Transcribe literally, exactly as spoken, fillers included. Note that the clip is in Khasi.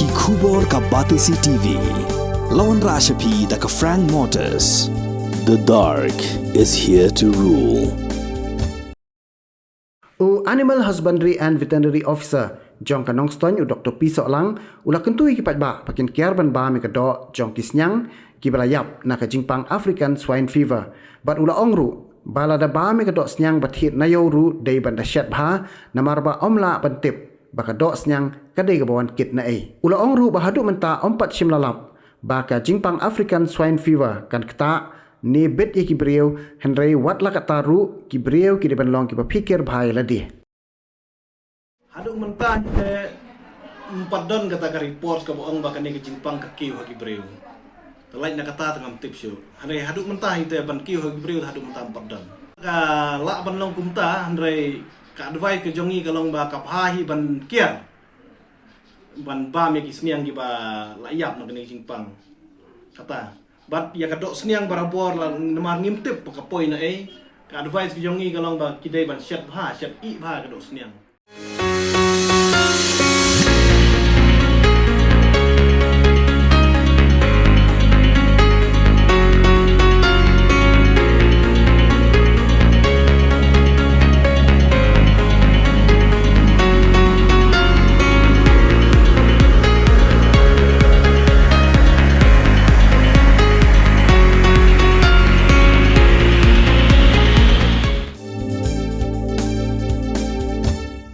Ki khubor ka Batesi T V. Lawan Rashapi da ka Frank Motors. The dark is here to rule. U Animal Husbandry and Veterinary Officer jong ka Nongstoiñ, u Doktor P Sohlang, u la kyntu ïa ki paidbah ba kin kiar ban bam ïa ka doh jong ki sniang kiba la ïap na ka jingpang African Swine Fever. Bad u la ong ruh ba lada bam ïa ka doh sniang ba thied na ïew ruh dei ban da shet bha, namar ba ym lah ban tip ba ka doh sniang ka dei kaba wan kit na ei. U la ong ruh ba haduh mynta ym pat shym la lap ba ka jingpang African Swine Fever kan ktah ne bit ïa ki briew, hynrei wat la katta ruh ki briew ki dei ban long kiba phikir bha ïa lade. Haduh mynta te ym pat don kata ka report kaba ong ba kane ka jingpang ka kiew ha ki briew. Te lait na kata te ngam tip shuh. Hynrei haduh mynta hi te ban kiew ha ki briew te haduh mynta ym pat don. Ka lah ban long kumta, hynrei ka advice ka jong ngi ka long ba ka bha hi ban kiar, ban bam ïa ki sniang kiba la ïap na kane ka jingpang. Kata. Bad ïa ka doh sniang barabor la, namar ngim tip ba ka poi na ei. Ka advice ka jong ngi ka long ba ki dei ban shet bha, shet ih bha ka doh sniang.